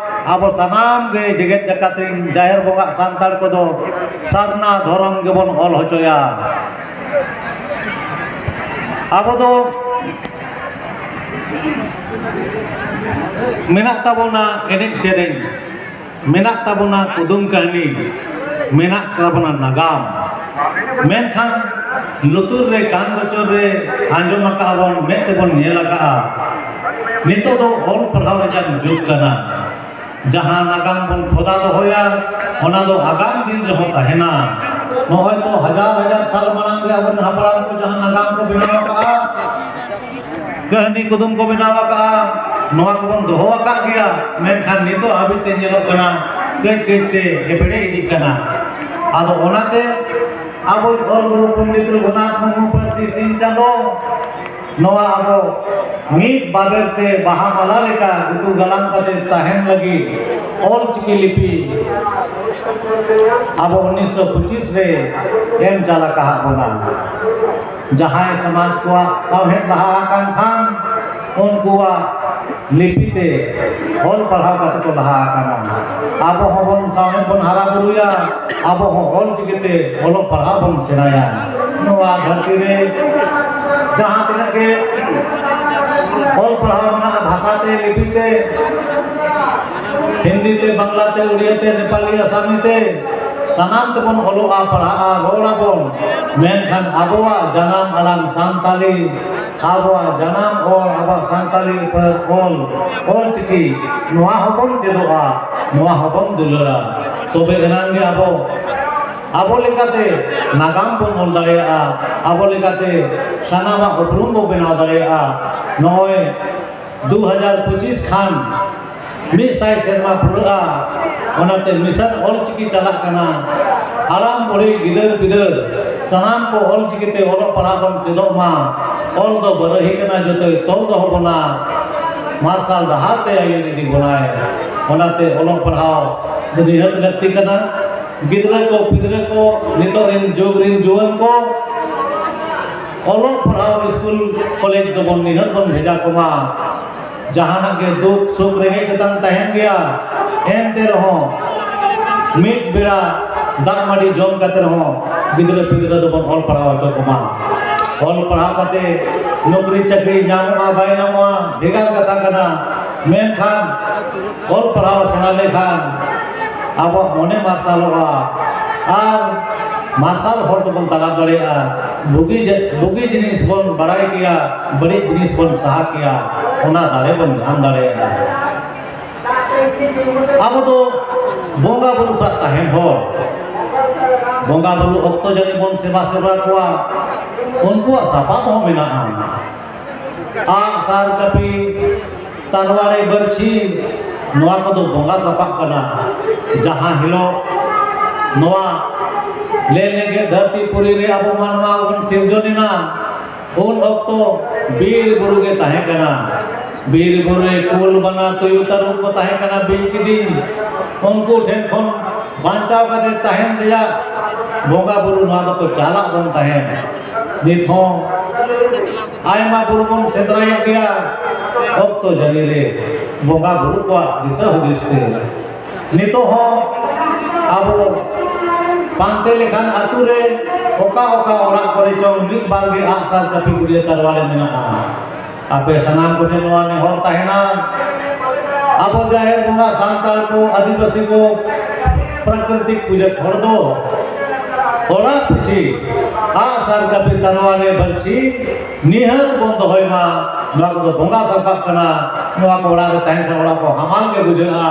ᱟᱵᱚ ᱥᱟᱱᱟᱢ ᱜᱮ ᱡᱮᱜᱮᱛ ᱡᱟᱠᱟᱛ ᱨᱮᱱ ᱡᱟᱦᱮᱨ ᱵᱚᱸᱜᱟ ᱥᱟᱱᱛᱟᱲ ᱠᱚᱫᱚ ᱥᱟᱨᱱᱟ ᱫᱷᱚᱨᱚᱢ ᱜᱮᱵᱚᱱ ᱚᱞ ᱦᱚᱪᱚᱭᱟ᱾ ᱟᱵᱚ ᱫᱚ ᱢᱮᱱᱟᱜ ᱛᱟᱵᱚᱱᱟ ᱮᱱᱮᱡ ᱥᱮᱨᱮᱧ, ᱢᱮᱱᱟᱜ ᱛᱟᱵᱚᱱᱟ ᱠᱩᱫᱩᱢ ᱠᱟᱹᱦᱱᱤ, ᱢᱮᱱᱟᱜ ᱛᱟᱵᱚᱱᱟ ᱱᱟᱜᱟᱢ᱾ ᱢᱮᱱᱠᱷᱟᱱ ᱞᱩᱛᱩᱨ ᱨᱮ, ᱠᱟᱱ ᱜᱚᱪᱚᱨ ᱨᱮ ᱟᱸᱡᱚᱢ ᱟᱠᱟᱫᱼᱟ ᱵᱚᱱ, ᱢᱮᱫ ᱛᱮᱵᱚᱱ ᱧᱮᱞ ᱟᱠᱟᱫᱼᱟ᱾ ᱱᱤᱛᱚᱜ ᱫᱚ ᱚᱞ ᱯᱟᱲᱦᱟᱣ ᱨᱮᱭᱟᱜ ᱡᱩᱜᱽ ᱠᱟᱱᱟ᱾ ᱡᱟᱦᱟᱸ ᱱᱟᱜᱟᱢ ᱵᱚᱱ ᱠᱷᱚᱫᱟ ᱫᱚᱦᱚᱭᱟ, ᱚᱱᱟ ᱫᱚ ᱟᱜᱟᱢ ᱫᱤᱱ ᱨᱮᱦᱚᱸ ᱛᱟᱦᱮᱱᱟ᱾ ᱱᱚᱜᱼᱚᱭ ᱛᱚ ᱦᱟᱡᱟᱨ ᱦᱟᱡᱟᱨ ᱥᱟᱞ ᱢᱟᱲᱟᱝ ᱨᱮ ᱟᱵᱚᱨᱮᱱ ᱦᱟᱯᱲᱟᱢ ᱠᱚ ᱡᱟᱦᱟᱸ ᱱᱟᱜᱟᱢ ᱠᱚ ᱵᱮᱱᱟᱣ ᱟᱠᱟᱫᱼᱟ, ᱠᱟᱹᱦᱱᱤ ᱠᱩᱫᱩᱢ ᱠᱚ ᱵᱮᱱᱟᱣ ᱟᱠᱟᱫᱼᱟ, ᱱᱚᱣᱟ ᱠᱚᱵᱚᱱ ᱫᱚᱦᱚ ᱟᱠᱟᱫ ᱜᱮᱭᱟ, ᱢᱮᱱᱠᱷᱟᱱ ᱱᱤᱛᱚᱜ ᱦᱟᱹᱵᱤᱡ ᱛᱮ ᱧᱮᱞᱚᱜ ᱠᱟᱱᱟ ᱠᱟᱹᱡ ᱠᱟᱹᱡ ᱛᱮ ᱮᱯᱮᱲᱮ ᱤᱫᱤᱜ ᱠᱟᱱᱟ᱾ ᱟᱫᱚ ᱚᱱᱟᱛᱮ ᱟᱵᱚ ᱚᱞ ᱜᱩᱨᱩ ᱯᱚᱱᱰᱤᱛ ᱨᱚᱜᱷᱩᱱᱟᱛᱷ ᱢᱩᱨᱢᱩ ᱯᱟᱹᱨᱥᱤ ᱥᱤᱧ ᱪᱟᱸᱫᱚ ᱱᱚᱣᱟ ᱟᱵᱚ ᱢᱤᱫ ᱵᱟᱵᱮᱨ ᱛᱮ ᱵᱟᱦᱟ ᱢᱟᱞᱟ ᱞᱮᱠᱟ ᱜᱩᱛᱩ ᱜᱟᱞᱟᱝ ᱠᱟᱛᱮ ᱛᱟᱦᱮᱱ ᱞᱟᱹᱜᱤᱫ ᱚᱞ ᱪᱤᱠᱤ ᱞᱤᱯᱤ ᱟᱵᱚ ᱩᱱᱤᱥᱥᱚ ᱯᱚᱸᱪᱤᱥ ᱨᱮ ᱮᱢ ᱪᱟᱞ ᱟᱠᱟᱫ ᱵᱚᱱᱟ᱾ ᱡᱟᱦᱟᱸᱭ ᱥᱚᱢᱟᱡᱽ ᱠᱚᱣᱟᱜ ᱥᱟᱶᱦᱮᱫ ᱞᱟᱦᱟ ᱟᱠᱟᱱ ᱠᱷᱟᱱ, ᱩᱱᱠᱩᱣᱟᱜ ᱞᱤᱯᱤ ᱛᱮ ᱚᱞ ᱯᱟᱲᱦᱟᱣ ᱠᱟᱛᱮ ᱠᱚ ᱞᱟᱦᱟ ᱟᱠᱟᱱᱟ᱾ ᱟᱵᱚ ᱦᱚᱸᱵᱚᱱ ᱥᱟᱶᱦᱮᱫ ᱵᱚᱱ ᱦᱟᱨᱟ ᱵᱩᱨᱩᱭᱟ, ᱟᱵᱚ ᱦᱚᱸ ᱚᱞ ᱪᱤᱠᱤ ᱛᱮ ᱚᱞᱚᱜ ᱯᱟᱲᱦᱟᱣ ᱵᱚᱱ ᱥᱮᱬᱟᱭᱟ᱾ ᱱᱚᱣᱟ ᱫᱷᱟᱹᱨᱛᱤ ᱨᱮ ᱡᱟᱦᱟᱸ ᱛᱤᱱᱟᱹᱜ ᱜᱮ ᱚᱞ ᱯᱟᱲᱦᱟᱣ ᱢᱮᱱᱟᱜᱼᱟ, ᱵᱷᱟᱥᱟ ᱛᱮ, ᱞᱤᱯᱤ ᱛᱮ, ᱦᱤᱱᱫᱤ ᱛᱮ, ᱵᱟᱝᱞᱟ ᱛᱮ, ᱩᱲᱤᱭᱟ ᱛᱮ, ᱱᱮᱯᱟᱞᱤ, ᱟᱥᱟᱢᱤ ᱛᱮ, ᱥᱟᱱᱟᱢ ᱛᱮᱵᱚᱱ ᱚᱞᱚᱜᱼᱟ, ᱯᱟᱲᱦᱟᱜᱼᱟ, ᱨᱚᱲ ᱟᱵᱚᱱ, ᱢᱮᱱᱠᱷᱟᱱ ᱟᱵᱚᱣᱟᱜ ᱡᱟᱱᱟᱢ ᱟᱲᱟᱝ ᱥᱟᱱᱛᱟᱞᱤ, ᱟᱵᱚᱣᱟᱜ ᱡᱟᱱᱟᱢ ᱚᱞ, ᱟᱵᱚᱣᱟᱜ ᱥᱟᱱᱛᱟᱞᱤ ᱯᱟᱹᱨ-, ᱚᱞ, ᱚᱞ ᱪᱤᱠᱤ, ᱱᱚᱣᱟ ᱦᱚᱸᱵᱚᱱ ᱪᱮᱫᱚᱜᱼᱟ, ᱱᱚᱣᱟ ᱦᱚᱸᱵᱚᱱ ᱫᱩᱞᱟᱹᱲᱟ᱾ ᱛᱚᱵᱮ ᱮᱱᱟᱝ ᱜᱮ ᱟᱵᱚ, ᱟᱵᱚ ᱞᱮᱠᱟᱛᱮ ᱱᱟᱜᱟᱢ ᱵᱚᱱ ᱚᱞ ᱫᱟᱲᱮᱭᱟᱜᱼᱟ, ᱟᱵᱚ ᱞᱮᱠᱟᱛᱮ ᱥᱟᱱᱟᱢᱟᱜ ᱩᱯᱨᱩᱢ ᱵᱚ ᱵᱮᱱᱟᱣ ᱫᱟᱲᱮᱭᱟᱜᱼᱟ᱾ ᱱᱚᱜᱼᱚᱭ ᱫᱩ ᱦᱟᱡᱟᱨ ᱯᱚᱸᱪᱤᱥ ᱠᱷᱟᱱ ᱢᱤᱫ ᱥᱟᱭ ᱥᱮᱨᱢᱟ ᱯᱩᱨᱟᱹᱜᱼᱟ᱾ ᱚᱱᱟᱛᱮ ᱢᱤᱥᱚᱱ ᱚᱞ ᱪᱤᱠᱤ ᱪᱟᱞᱟᱜ ᱠᱟᱱᱟ᱾ ᱦᱟᱲᱟᱢ ᱵᱩᱲᱦᱤ ᱜᱤᱫᱟᱹᱨ ᱯᱤᱫᱟᱹᱨ ᱥᱟᱱᱟᱢ ᱠᱚ ᱚᱞ ᱪᱤᱠᱤ ᱛᱮ ᱚᱞᱚᱜ ᱯᱟᱲᱦᱟᱜ ᱵᱚᱱ ᱪᱮᱫᱚᱜ ᱢᱟ᱾ ᱚᱞ ᱫᱚ ᱵᱟᱨᱟᱹᱦᱤ ᱠᱟᱱᱟ, ᱡᱚᱛᱚᱭ ᱛᱚᱞ ᱫᱚᱦᱚ ᱵᱚᱱᱟ, ᱢᱟᱨᱥᱟᱞ ᱰᱟᱦᱟᱨ ᱛᱮ ᱟᱹᱭᱩᱨ ᱤᱫᱤ ᱵᱚᱱᱟᱭ᱾ ᱚᱱᱟᱛᱮ ᱚᱞᱚᱜ ᱯᱟᱲᱦᱟᱣ ᱫᱚ ᱱᱤᱦᱟᱹᱛ ᱞᱟᱹᱠᱛᱤ ᱠᱟᱱᱟ᱾ ᱜᱤᱫᱽᱨᱟᱹ ᱠᱚ, ᱯᱤᱫᱽᱨᱟᱹ ᱠᱚ, ᱱᱤᱛᱚᱜ ᱨᱮᱱ ᱡᱩᱜᱽ ᱨᱮᱱ ᱡᱩᱣᱟᱹᱱ ᱠᱚ ᱚᱞᱚᱜ ᱯᱟᱲᱦᱟᱣ ᱥᱠᱩᱞ ᱠᱚᱞᱮᱡᱽ ᱫᱚᱵᱚᱱ ᱱᱤᱦᱟᱹᱛ ᱵᱚᱱ ᱵᱷᱮᱡᱟ ᱠᱚᱢᱟ᱾ ᱡᱟᱦᱟᱱᱟᱜ ᱜᱮ ᱫᱩᱠ ᱥᱩᱠ ᱨᱮᱸᱜᱮᱡ ᱛᱮᱛᱟᱝ ᱛᱟᱦᱮᱱ ᱜᱮᱭᱟ, ᱮᱱᱛᱮ ᱨᱮᱦᱚᱸ ᱢᱤᱫ ᱵᱮᱲᱟ ᱫᱟᱜ ᱢᱟᱹᱰᱤ ᱡᱚᱢ ᱠᱟᱛᱮ ᱨᱮᱦᱚᱸ ᱜᱤᱫᱽᱨᱟᱹ ᱯᱤᱫᱽᱨᱟᱹ ᱫᱚᱵᱚᱱ ᱚᱞ ᱯᱟᱲᱦᱟᱣ ᱦᱚᱪᱚ ᱠᱚᱢᱟ᱾ ᱚᱞ ᱯᱟᱲᱦᱟᱣ ᱠᱟᱛᱮ ᱱᱚᱠᱨᱤ ᱪᱟᱹᱠᱨᱤ ᱧᱟᱢᱚᱜᱼᱟ ᱵᱟᱭ ᱧᱟᱢᱚᱜᱼᱟ ᱵᱷᱮᱜᱟᱨ ᱠᱟᱛᱷᱟ ᱠᱟᱱᱟ, ᱢᱮᱱᱠᱷᱟᱱ ᱚᱞ ᱯᱟᱲᱦᱟᱣ ᱥᱮᱬᱟ ᱞᱮᱠᱷᱟᱱ ᱟᱵᱚᱣᱟᱜ ᱢᱚᱱᱮ ᱢᱟᱨᱥᱟᱞᱚᱜᱼᱟ ᱟᱨ ᱢᱟᱨᱥᱟᱞ ᱦᱚᱨ ᱛᱮᱵᱚᱱ ᱛᱟᱲᱟᱢ ᱫᱟᱲᱮᱭᱟᱜᱼᱟ᱾ ᱵᱩᱜᱤ ᱡᱮ-, ᱵᱩᱜᱤ ᱡᱤᱱᱤᱥ ᱵᱚᱱ ᱵᱟᱲᱟᱭ ᱠᱮᱭᱟ, ᱵᱟᱹᱲᱤᱡ ᱡᱤᱱᱤᱥ ᱵᱚᱱ ᱥᱟᱦᱟ ᱠᱮᱭᱟ, ᱚᱱᱟ ᱫᱟᱲᱮ ᱵᱚᱱ ᱧᱟᱢ ᱫᱟᱲᱮᱭᱟᱜᱼᱟ᱾ ᱟᱵᱚ ᱫᱚ ᱵᱚᱸᱜᱟ ᱵᱩᱨᱩ ᱥᱟᱶ ᱛᱟᱦᱮᱱ ᱦᱚᱲ᱾ ᱵᱚᱸᱜᱟ ᱵᱩᱨᱩ ᱚᱠᱛᱚ ᱡᱟᱹᱱᱤᱡ ᱵᱚᱱ ᱥᱮᱵᱟ ᱥᱮᱵᱟ ᱠᱚᱣᱟ, ᱩᱱᱠᱩᱣᱟᱜ ᱥᱟᱯᱟᱵ ᱦᱚᱸ ᱢᱮᱱᱟᱜᱼᱟ᱾ ᱟᱜ, ᱥᱟᱨ, ᱠᱟᱹᱯᱤ, ᱛᱟᱨᱣᱟᱲᱮ, ᱵᱟᱹᱨᱪᱷᱤ, ᱱᱚᱣᱟ ᱠᱚᱫᱚ ᱵᱚᱸᱜᱟ ᱥᱟᱯᱟᱵ ᱠᱟᱱᱟ᱾ ᱡᱟᱦᱟᱸ ᱦᱤᱞᱳᱜ ᱱᱚᱣᱟ ᱞᱮ ᱞᱮᱜᱮᱫ ᱫᱷᱟᱹᱨᱛᱤ ᱯᱩᱨᱤ ᱨᱮ ᱟᱵᱚ ᱢᱟᱱᱣᱟ ᱵᱚᱱ ᱥᱤᱨᱡᱚᱱ ᱮᱱᱟ, ᱩᱱ ᱚᱠᱛᱚ ᱵᱤᱨ ᱵᱩᱨᱩ ᱜᱮ ᱛᱟᱦᱮᱸ ᱠᱟᱱᱟ᱾ ᱵᱤᱨ ᱵᱩᱨᱩ ᱨᱮ ᱠᱩᱞ, ᱵᱟᱱᱟ, ᱛᱩᱭᱩ, ᱛᱟᱹᱨᱩᱵ ᱠᱚ ᱛᱟᱦᱮᱸ ᱠᱟᱱᱟ, ᱵᱤᱧ ᱠᱤᱫᱤᱧ᱾ ᱩᱱᱠᱩ ᱴᱷᱮᱱ ᱠᱷᱚᱱ ᱵᱟᱧᱪᱟᱣ ᱠᱟᱛᱮ ᱛᱟᱦᱮᱱ ᱨᱮᱭᱟᱜ ᱵᱚᱸᱜᱟ ᱵᱩᱨᱩ ᱱᱚᱣᱟ ᱫᱚᱠᱚ ᱪᱟᱞᱟᱜ ᱵᱚᱱ ᱛᱟᱦᱮᱸᱫ᱾ ᱱᱤᱛ ᱦᱚᱸ ᱟᱭᱢᱟ ᱵᱩᱨᱩ ᱵᱚᱱ ᱥᱮᱸᱫᱽᱨᱟᱭᱮᱫ ᱜᱮᱭᱟ, ᱚᱠᱛᱚ ᱡᱟᱹᱱᱤ ᱨᱮ ᱵᱚᱸᱜᱟ ᱵᱩᱨᱩ ᱠᱚᱣᱟᱜ ᱫᱤᱥᱟᱹ ᱦᱩᱫᱤᱥ ᱛᱮ᱾ ᱱᱤᱛᱚᱜ ᱦᱚᱸ ᱟᱵᱚ ᱯᱟᱱᱛᱮ ᱞᱮᱠᱷᱟᱱ ᱟᱹᱛᱩ ᱨᱮ ᱚᱠᱟ ᱚᱠᱟ ᱚᱲᱟᱜ ᱠᱚᱨᱮ ᱪᱚᱝ ᱢᱤᱫ ᱵᱟᱨ ᱜᱮ ᱟᱜᱼᱥᱟᱨ, ᱠᱟᱹᱯᱤ, ᱵᱩᱰᱭᱟᱹ, ᱛᱟᱨᱣᱟᱲᱮ ᱢᱮᱱᱟᱜᱼᱟ᱾ ᱟᱯᱮ ᱥᱟᱱᱟᱢ ᱠᱚᱴᱷᱮᱱ ᱱᱚᱣᱟ ᱱᱮᱦᱚᱨ ᱛᱟᱦᱮᱱᱟ, ᱟᱵᱚ ᱡᱟᱦᱮᱨ ᱵᱚᱸᱜᱟ ᱥᱟᱱᱛᱟᱲ ᱠᱚ, ᱟᱹᱫᱤᱵᱟᱹᱥᱤ ᱠᱚ, ᱯᱨᱟᱠᱨᱤᱛᱤᱠ ᱯᱩᱡᱟᱹ ᱦᱚᱲ ᱫᱚ ᱚᱲᱟᱜ ᱯᱤᱪᱷᱤ ᱟᱜᱼᱥᱟᱨ, ᱠᱟᱹᱯᱤ, ᱛᱟᱨᱣᱟᱲᱮ, ᱵᱟᱹᱨᱪᱷᱤ ᱱᱤᱦᱟᱹᱛ ᱵᱚᱱ ᱫᱚᱦᱚᱭ ᱢᱟ᱾ ᱱᱚᱣᱟ ᱠᱚᱫᱚ ᱵᱚᱸᱜᱟ ᱥᱟᱯᱟᱵ ᱠᱟᱱᱟ᱾ ᱱᱚᱣᱟ ᱠᱚ ᱚᱲᱟᱜ ᱨᱮ ᱛᱟᱦᱮᱱ ᱠᱷᱟᱱ ᱚᱲᱟᱜ ᱠᱚ ᱦᱟᱢᱟᱞ ᱜᱮ ᱵᱩᱡᱷᱟᱹᱜᱼᱟ᱾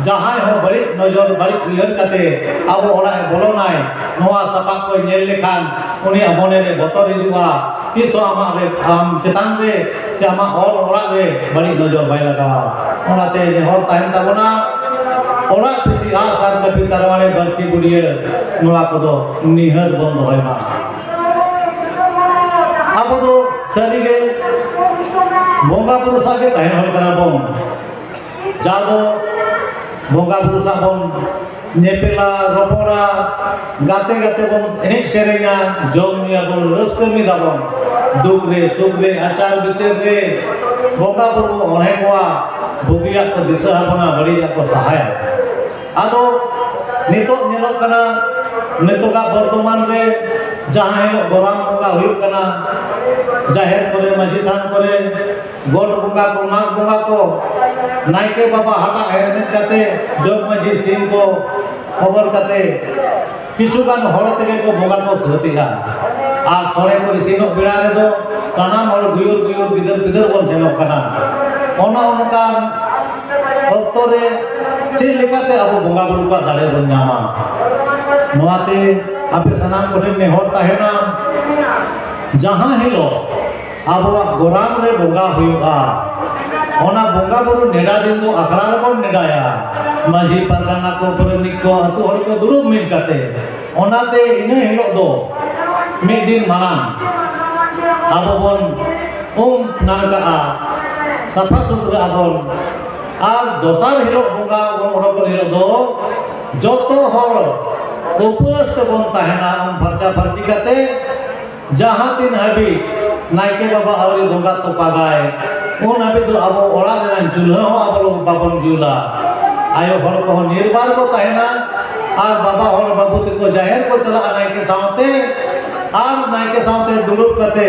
ᱡᱟᱦᱟᱸᱭ ᱦᱚᱸ ᱵᱟᱹᱲᱤᱡ ᱱᱚᱡᱚᱨ, ᱵᱟᱹᱲᱤᱡ ᱩᱭᱦᱟᱹᱨ ᱠᱟᱛᱮ ᱟᱵᱚ ᱚᱲᱟᱜ ᱮ ᱵᱚᱞᱚᱱᱟᱭ, ᱱᱚᱣᱟ ᱥᱟᱯᱟᱵ ᱠᱚᱭ ᱧᱮᱞ ᱞᱮᱠᱷᱟᱱ ᱩᱱᱤᱭᱟᱜ ᱢᱚᱱᱮ ᱨᱮ ᱵᱚᱛᱚᱨ ᱦᱤᱡᱩᱜᱼᱟ᱾ ᱛᱤᱥ ᱦᱚᱸ ᱟᱢᱟᱜ ᱨᱮ, ᱟᱢ ᱪᱮᱛᱟᱱ ᱨᱮ ᱥᱮ ᱟᱢᱟᱜ ᱚᱲ-, ᱚᱲᱟᱜ ᱨᱮ ᱵᱟᱹᱲᱤᱡ ᱱᱚᱡᱚᱨ ᱵᱟᱭ ᱞᱟᱜᱟᱣᱟ᱾ ᱚᱱᱟᱛᱮ ᱱᱮᱦᱚᱨ ᱛᱟᱦᱮᱱ ᱛᱟᱵᱚᱱᱟ, ᱚᱲᱟᱜ ᱯᱤᱪᱷᱤ ᱟᱜᱼᱥᱟᱨ, ᱠᱟᱹᱯᱤ, ᱛᱟᱨᱣᱟᱲᱮ, ᱵᱟᱹᱨᱪᱷᱤ, ᱵᱩᱰᱭᱟᱹ, ᱱᱚᱣᱟ ᱠᱚᱫᱚ ᱱᱤᱦᱟᱹᱛ ᱵᱚᱱ ᱫᱚᱦᱚᱭ ᱢᱟ᱾ ᱟᱵᱚ ᱫᱚ ᱥᱟᱹᱨᱤᱜᱮ ᱵᱚᱸᱜᱟ ᱵᱩᱨᱩ ᱥᱟᱶ ᱜᱮ ᱛᱟᱦᱮᱱ ᱦᱚᱲ ᱠᱟᱱᱟ ᱵᱚᱱ᱾ ᱡᱟᱦᱟᱸ ᱫᱚ ᱵᱚᱸᱜᱟ ᱵᱩᱨᱩ ᱥᱟᱶ ᱵᱚᱱ ᱧᱮᱯᱮᱞᱟ, ᱨᱚᱯᱚᱲᱟ, ᱜᱟᱛᱮ ᱜᱟᱛᱮ ᱵᱚᱱ ᱮᱱᱮᱡ ᱥᱮᱨᱮᱧᱟ, ᱡᱚᱢ ᱧᱩᱭᱟᱵᱚᱱ, ᱨᱟᱹᱥᱠᱟᱹ ᱢᱤᱫᱟᱵᱚᱱ᱾ ᱫᱩᱠ ᱨᱮ, ᱥᱩᱠ ᱨᱮ, ᱟᱪᱟᱨ ᱵᱤᱪᱟᱹᱨ ᱨᱮ ᱵᱚᱸᱜᱟ ᱵᱩᱨᱩ ᱚᱬᱦᱮ ᱠᱚᱣᱟ, ᱵᱩᱜᱤᱭᱟᱜ ᱠᱚ ᱫᱤᱥᱟᱹ ᱟᱵᱚᱱᱟ, ᱵᱟᱹᱲᱤᱡᱟᱜ ᱠᱚ ᱥᱟᱦᱟᱭᱟ᱾ ᱟᱫᱚ ᱱᱤᱛᱚᱜ ᱧᱮᱞᱚᱜ ᱠᱟᱱᱟ, ᱱᱤᱛᱚᱜᱟᱜ ᱵᱚᱨᱛᱚᱢᱟᱱ ᱨᱮ ᱡᱟᱦᱟᱸ ᱦᱤᱞᱳᱜ ᱜᱚᱨᱟᱢ ᱵᱚᱸᱜᱟ ᱦᱩᱭᱩᱜ ᱠᱟᱱᱟ, ᱡᱟᱦᱮᱨ ᱠᱚᱨᱮ, ᱢᱟᱹᱡᱷᱤ ᱛᱷᱟᱱ ᱠᱚᱨᱮ, ᱜᱚᱴ ᱵᱚᱸᱜᱟ ᱠᱚ, ᱢᱟᱜᱽ ᱵᱚᱸᱜᱟ ᱠᱚ, ᱱᱟᱭᱠᱮ ᱵᱟᱵᱟ ᱦᱟᱴᱟᱜ ᱦᱮᱨᱢᱮᱫ ᱠᱟᱛᱮ, ᱡᱚᱜᱽ ᱢᱟᱹᱡᱷᱤ ᱥᱤᱢ ᱠᱚ ᱦᱚᱵᱚᱨ ᱠᱟᱛᱮ, ᱠᱤᱪᱷᱩ ᱜᱟᱱ ᱦᱚᱲ ᱛᱮᱜᱮ ᱠᱚ ᱵᱚᱸᱜᱟ ᱠᱚ ᱥᱟᱹᱛ ᱮᱜᱼᱟ᱾ ᱟᱨ ᱥᱚᱲᱮ ᱠᱚ ᱤᱥᱤᱱᱚᱜ ᱵᱮᱲᱟ ᱨᱮᱫᱚ ᱥᱟᱱᱟᱢ ᱦᱚᱲ ᱜᱩᱭᱩᱨ ᱜᱩᱭᱩᱨ ᱜᱤᱫᱟᱹᱨ ᱯᱤᱫᱟᱹᱨ ᱵᱚᱱ ᱥᱮᱱᱚᱜ ᱠᱟᱱᱟ᱾ ᱚᱱᱟ ᱚᱱᱠᱟᱱ ᱚᱠᱛᱚ ᱨᱮ ᱪᱮᱫ ᱞᱮᱠᱟᱛᱮ ᱟᱵᱚ ᱵᱚᱸᱜᱟ ᱵᱩᱨᱩ ᱠᱚᱣᱟᱜ ᱫᱟᱲᱮ ᱵᱚᱱ ᱧᱟᱢᱟ? ᱱᱚᱣᱟᱛᱮ ᱟᱯᱮ ᱥᱟᱱᱟᱢ ᱠᱚᱴᱷᱮᱱ ᱱᱮᱦᱚᱨ ᱛᱟᱦᱮᱱᱟ, ᱡᱟᱦᱟᱸ ᱦᱤᱞᱳᱜ ᱟᱵᱚᱣᱟᱜ ᱜᱚᱨᱟᱢ ᱨᱮ ᱵᱚᱸᱜᱟ ᱦᱩᱭᱩᱜᱼᱟ, ᱚᱱᱟ ᱵᱚᱸᱜᱟ ᱵᱩᱨᱩ ᱱᱮᱰᱟ ᱫᱤᱱ ᱫᱚ ᱟᱠᱷᱲᱟ ᱨᱮᱵᱚᱱ ᱱᱮᱰᱟᱭᱟ᱾ ᱢᱟᱹᱡᱷᱤ ᱯᱟᱨᱜᱟᱱᱟ ᱠᱚ, ᱯᱟᱨᱟᱱᱤᱠ ᱠᱚ, ᱟᱹᱛᱩ ᱦᱚᱲ ᱠᱚ ᱫᱩᱲᱩᱵ ᱢᱤᱫ ᱠᱟᱛᱮ, ᱚᱱᱟᱛᱮ ᱤᱱᱟᱹ ᱦᱤᱞᱳᱜ ᱫᱚ ᱢᱤᱫ ᱫᱤᱱ ᱢᱟᱲᱟᱝ ᱟᱵᱚ ᱵᱚᱱ ᱩᱢ ᱱᱟᱲᱠᱟᱜᱼᱟ, ᱥᱟᱯᱷᱟ ᱥᱩᱛᱨᱟᱹᱜ ᱟᱵᱚᱱ᱾ ᱟᱨ ᱫᱚᱥᱟᱨ ᱦᱤᱞᱳᱜ ᱵᱚᱸᱜᱟ ᱵᱚᱱ ᱚᱰᱚᱠᱚᱜ ᱦᱤᱞᱳᱜ ᱫᱚ ᱡᱚᱛᱚ ᱦᱚᱲ ᱩᱯᱟᱹᱥ ᱛᱮᱵᱚᱱ ᱛᱟᱦᱮᱱᱟ, ᱩᱢ ᱯᱷᱟᱨᱪᱟ ᱯᱷᱟᱨᱪᱤ ᱠᱟᱛᱮ᱾ ᱡᱟᱦᱟᱸ ᱛᱤᱱ ᱦᱟᱹᱵᱤᱡ ᱱᱟᱭᱠᱮ ᱵᱟᱵᱟ ᱟᱹᱣᱨᱤ ᱵᱚᱸᱜᱟ ᱛᱚᱯᱟᱜᱟᱭ, ᱩᱱ ᱦᱟᱹᱵᱤᱡ ᱫᱚ ᱟᱵᱚ ᱚᱲᱟᱜ ᱨᱮᱱᱟᱜ ᱪᱩᱞᱦᱟᱹ ᱦᱚᱸ ᱟᱵᱚ ᱵᱟᱵᱚᱱ ᱡᱩᱞᱟ᱾ ᱟᱭᱳ ᱦᱚᱲ ᱠᱚᱦᱚᱸ ᱱᱤᱨᱵᱟᱨ ᱠᱚ ᱛᱟᱦᱮᱱᱟ, ᱟᱨ ᱵᱟᱵᱟ ᱦᱚᱲ ᱵᱟᱹᱵᱩ ᱛᱮᱠᱚ ᱡᱟᱦᱮᱨ ᱠᱚ ᱪᱟᱞᱟᱜᱼᱟ ᱱᱟᱭᱠᱮ ᱥᱟᱶᱛᱮ, ᱟᱨ ᱱᱟᱭᱠᱮ ᱥᱟᱶᱛᱮ ᱫᱩᱲᱩᱵ ᱠᱟᱛᱮ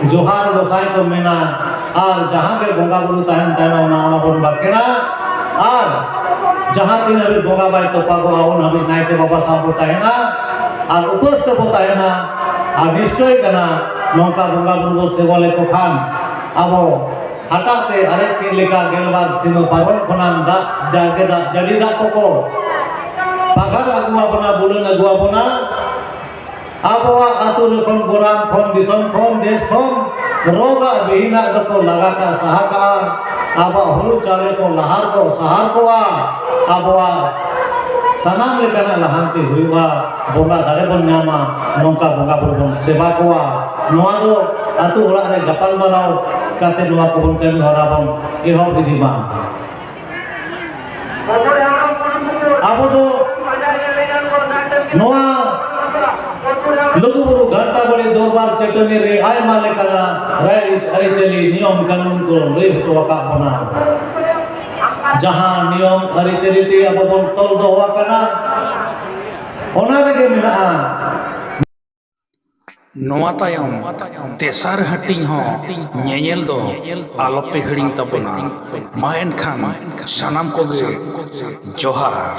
ᱡᱚᱦᱟᱨ ᱜᱚᱸᱥᱟᱭ ᱠᱚ ᱢᱮᱱᱟ, ᱟᱨ ᱡᱟᱦᱟᱸ ᱜᱮ ᱵᱚᱸᱜᱟ ᱵᱩᱨᱩ ᱛᱟᱦᱮᱱ ᱛᱟᱦᱮᱱᱟ, ᱚᱱᱟ, ᱚᱱᱟ ᱵᱚᱱ ᱵᱟᱠᱷᱮᱲᱟ᱾ ᱟᱨ ᱡᱟᱦᱟᱸ ᱛᱤᱱ ᱦᱟᱹᱵᱤᱡ ᱵᱚᱸᱜᱟ ᱵᱟᱭ ᱛᱚᱯᱟᱜᱚᱜᱼᱟ, ᱩᱱ ᱦᱟᱹᱵᱤᱡ ᱱᱟᱭᱠᱮ ᱵᱟᱵᱟ ᱥᱟᱶ ᱵᱚ ᱛᱟᱦᱮᱱᱟ ᱟᱨ ᱩᱯᱟᱹᱥ ᱛᱮᱵᱚ ᱛᱟᱦᱮᱱᱟ᱾ ᱟᱨ ᱱᱤᱥᱪᱚᱭ ᱠᱟᱱᱟ, ᱱᱚᱝᱠᱟ ᱵᱚᱸᱜᱟ ᱵᱩᱨᱩ ᱵᱚ ᱥᱮᱵᱟ ᱞᱮᱠᱚ ᱠᱷᱟᱱ, ᱟᱵᱚ ᱦᱟᱴᱟᱜ ᱛᱮ ᱟᱨᱮᱡ ᱠᱮᱫ ᱞᱮᱠᱟ ᱜᱮᱞᱵᱟᱨ ᱥᱤᱢᱟᱹ ᱯᱟᱨᱚᱢ ᱠᱷᱚᱱᱟᱝ ᱫᱟᱜ, ᱡᱟᱜᱮ ᱫᱟᱜ, ᱡᱟᱹᱲᱤ ᱫᱟᱜ ᱠᱚᱠᱚ ᱯᱟᱜᱟᱨ ᱟᱹᱜᱩ ᱟᱵᱚᱱᱟ, ᱵᱩᱞᱟᱹᱱ ᱟᱹᱜᱩ ᱟᱵᱚᱱᱟ᱾ ᱟᱵᱚᱣᱟᱜ ᱟᱹᱛᱩ ᱨᱮ ᱠᱷᱚᱱ, ᱜᱚᱨᱟᱢ ᱠᱷᱚᱱ, ᱫᱤᱥᱚᱢ ᱠᱷᱚᱱ, ᱫᱮᱥ ᱠᱷᱚᱱ ᱨᱳᱜᱽ ᱟᱨ ᱵᱤᱦᱤᱱᱟᱜ ᱫᱚᱠᱚ ᱞᱟᱜᱟ ᱠᱟᱜᱼᱟ, ᱥᱟᱦᱟ ᱠᱟᱜᱼᱟ᱾ ᱟᱵᱚᱣᱟᱜ ᱦᱩᱲᱩ ᱪᱟᱣᱞᱮ ᱠᱚ ᱞᱟᱦᱟᱨ ᱠᱚ ᱥᱟᱦᱟᱨ ᱠᱚᱜᱼᱟ᱾ ᱟᱵᱚᱣᱟᱜ ᱥᱟᱱᱟᱢ ᱞᱮᱠᱟᱱᱟᱜ ᱞᱟᱦᱟᱱᱛᱤ ᱦᱩᱭᱩᱜᱼᱟ᱾ ᱵᱚᱸᱜᱟ ᱫᱟᱲᱮ ᱵᱚᱱ ᱧᱟᱢᱟ, ᱱᱚᱝᱠᱟ ᱵᱚᱸᱜᱟ ᱵᱩᱨᱩ ᱵᱚᱱ ᱥᱮᱵᱟ ᱠᱚᱣᱟ᱾ ᱱᱚᱣᱟ ᱫᱚ ᱟᱹᱛᱩ ᱚᱲᱟᱜ ᱨᱮ ᱜᱟᱯᱟᱞᱢᱟᱨᱟᱣ ᱠᱟᱛᱮ ᱱᱚᱣᱟ ᱠᱚᱵᱚᱱ ᱠᱟᱹᱢᱤ ᱦᱚᱨᱟ ᱵᱚᱱ ᱮᱦᱚᱵ ᱤᱫᱤ ᱢᱟ᱾ ᱟᱵᱚ ᱫᱚ ᱱᱚᱣᱟ ᱞᱩᱜᱩᱵᱩᱨᱩ ᱜᱷᱟᱱᱴᱟ ᱵᱟᱲᱮ ᱫᱚᱨᱵᱟᱨ ᱪᱟᱹᱴᱟᱹᱱᱤ ᱨᱮ ᱟᱭᱢᱟ ᱞᱮᱠᱟᱱᱟᱜ ᱨᱟᱭᱨᱤᱛ, ᱟᱹᱨᱤᱪᱟᱹᱞᱤ, ᱱᱤᱭᱚᱢ ᱠᱟᱹᱱᱩᱱ ᱠᱚ ᱞᱟᱹᱭ ᱦᱚᱴᱚ ᱟᱠᱟᱫ ᱵᱚᱱᱟ᱾ ᱡᱟᱦᱟᱸ ᱱᱤᱭᱚᱢ ᱟᱹᱨᱤᱪᱟᱹᱞᱤ ᱛᱮ ᱟᱵᱚ ᱵᱚᱱ ᱛᱚᱞ ᱫᱚᱦᱚ ᱟᱠᱟᱱᱟ, ᱚᱱᱟ ᱨᱮᱜᱮ ᱢᱮᱱᱟᱜᱼᱟ᱾ ᱱᱚᱣᱟ ᱛᱟᱭᱚᱢ ᱛᱮᱥᱟᱨ ᱦᱟᱹᱴᱤᱧ ᱦᱚᱸ ᱧᱮᱧᱮᱞ ᱫᱚ ᱟᱞᱚᱯᱮ ᱦᱤᱲᱤᱧ ᱛᱟᱵᱚᱱᱟ᱾ ᱢᱟ ᱮᱱᱠᱷᱟᱱ ᱥᱟᱱᱟᱢ ᱠᱚᱜᱮ ᱡᱚᱦᱟᱨ᱾